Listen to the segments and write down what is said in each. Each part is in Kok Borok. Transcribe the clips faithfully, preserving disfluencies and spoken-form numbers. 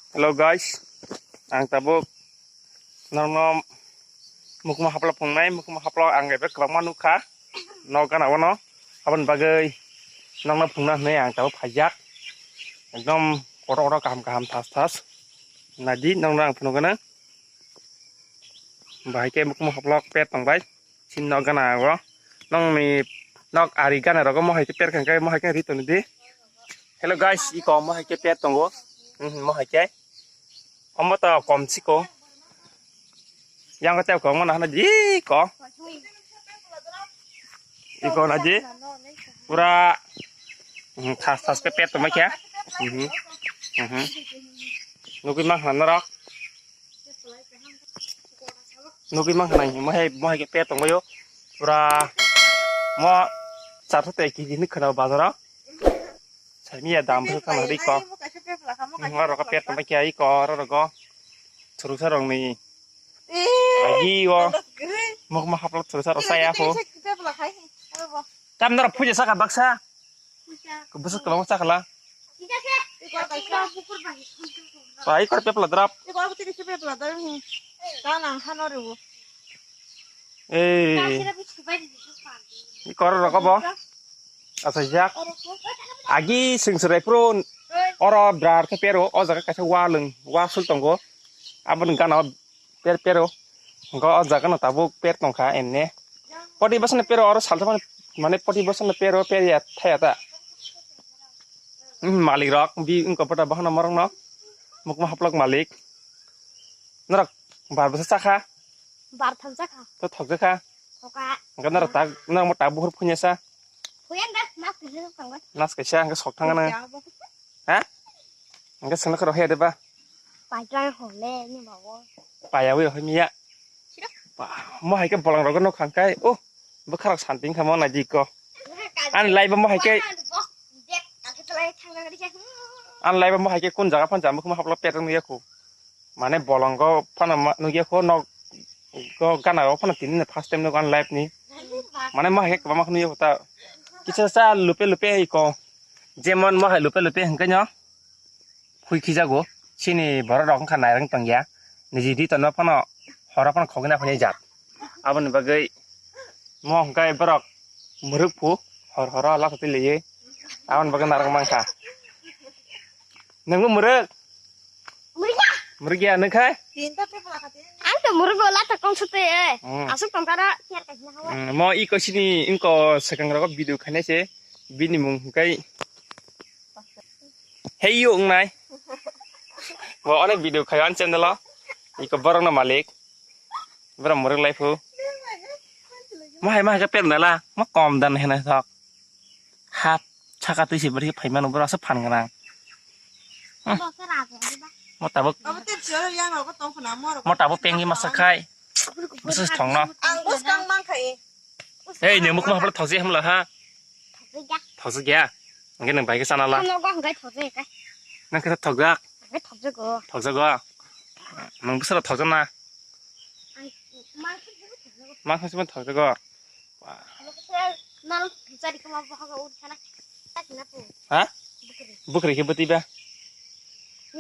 Hello guys, ang tabuk norokno mukhumo hapla phungnai, mukhumo hapla ang ebe kwbangma nukha nok gana o no, aboni bagwi nokno phungna hwnwi ang tabuk phaijak, ekdom kotor kotor kaham kaham thas thas naidi nokno ang phunukgwno, bahai khe mukhumo hapla pet tongbai. Chini nok gana o. Nokni nok ari gana rogo mohai khe per kha khe mohai khe ri toni di. Hello guys, iko mohai khe per tongo. Mhm, mohai khe. Omo to kom siko. Yang ko tep ko mo na hana di ko. Iko na di. Pura, mhm, thas thas khe per tongma khe. Mhm. Mhm. Nugui ma hana norok. Nugui mang khna mohai mohai khe pet tongbaio pura mo charso tei kg hinwi khna bazaro saimia dam bwswk thangna ri ko. Oro khe pet tongbai khe ai ko oro rogo chwrwsa rokni agi o mokma hapla chwrwsa rok chaya kho. Tam norok puja saka baksa. Bwswk kwbangma chakhala. Pai kor pepla drap. Ei. Kor rogo bo. Asa jak. Agi sing serai pro. Oro brar khe pero o jaga kaisa wa lwng wa sul tongo. Aboni gana o per pero. Hwnkhe o jaga no tabuk per tongkha enne. Poti bwsano pero oro salsa mani, mane poti bwsano pero per ya thaya ta. Hmm, malik rok bi wngkha pota bohano morok no. Mukma haplok malik. Norok bar bwsa chakha. Bar tham chakha. To thok jakha. Thoka. Hwnkhe norok tak norok mo tak buhur phunya sa. Phuya da mas kisa thangba. Mas kisa hwnkhe sok thangana. Ha? Hwnkhe swngna khoro he de ba. Paitlang hole ni bawo. Paya wi hoi miya. Sira. Mo hai khe bolong rogo no khangkai. Oh, bwkharok santing kha mo nai di ko. Ani live mo hai khe. Ani live mo hai khe kun jaga phan jam khuma hapla pet nung ya khu. Mane bolong go phana nung ya khu nok go gana go phana tini first time nung ani live ni. Mane mo hai khe kwbangma khunu ya khu ta. Kisa sa lupe lupe iko. Jemon mo hai lupe lupe hingkai no. Phui khijago, chini borok rok wngkha nairang tongya, niji di tono phano horo phano khogwi naphani jat. Aboni bagwi mo hwnkhe borok mwrwk phu hor horo lasa twi laiwi, aboni bagwi narwk mankha. Nwngbo mwrwk? Mwrwkya nwngkhai? Ang to mwrwk wala to kong sute, eh. Hmm. Aswk tongkha da, kher kaisa hawa. Hmm, mo iko chini wngko swkang rogo video khainai se, bini mung hwnkhe Heyu wngnai. Bo onek video khayo ani channel o. Iko borok no malik. Borok mwrwk lai phu. Mahai mahai khe pet nala. Ma kom dan hena thok. Hap saka twi se bwrwi phai mano borok aswk phan gwnang. Hmm. Mo tabuk. Mo tabuk pengwi masa khai. Bwswk thongno. Ang bwskang mankha e. Hei, nwng mukma hapla thokjak hamla ha. Thokjak ya. Hwnkhe nwng bai khe chana la. Nogo hwnkhe thokjak kha. Nang khe thokjak. Hwnkhe thokjago. Thokjago. Nwng bwswra thokjak na. Ang mang khe thokjago. Mang khe thokjago. Nal jari kama bohaga ur khana. Ha? Bwkrwi khe bwtwi ba.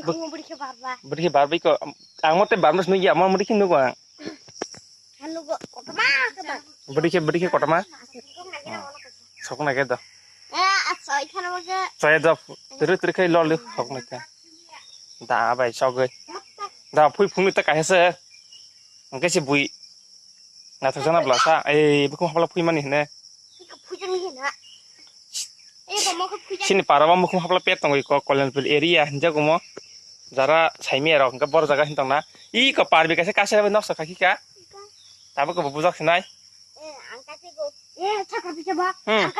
Bwkrwi khe barba. Bwtwi khe barbai ko. Ang mote barno sini ya, mo muti khe nugo ang. Anugo kotoma kata. Bwtwi khe, bwtwi khe kotoma. Sok na khe do. Eh, asoi khana mo khe. Soya do. Tiri tiri khai lol sok na khe. Da bai sogwi. Da phui phungni ta kaisa se. Hwnkhe se bui. Naithok jana bwla sa. Ei, bukhum hapla phui mani hene. Chini para o mukhum hapla pet tongo iko Kolyanpur area hinjago mo. Jara saimia rok hwnkhe boro jaga hin tongna. Iko parbi kaisa kaisa bai noksa khaikha. Tabuk bo bujak sinai. Hmm.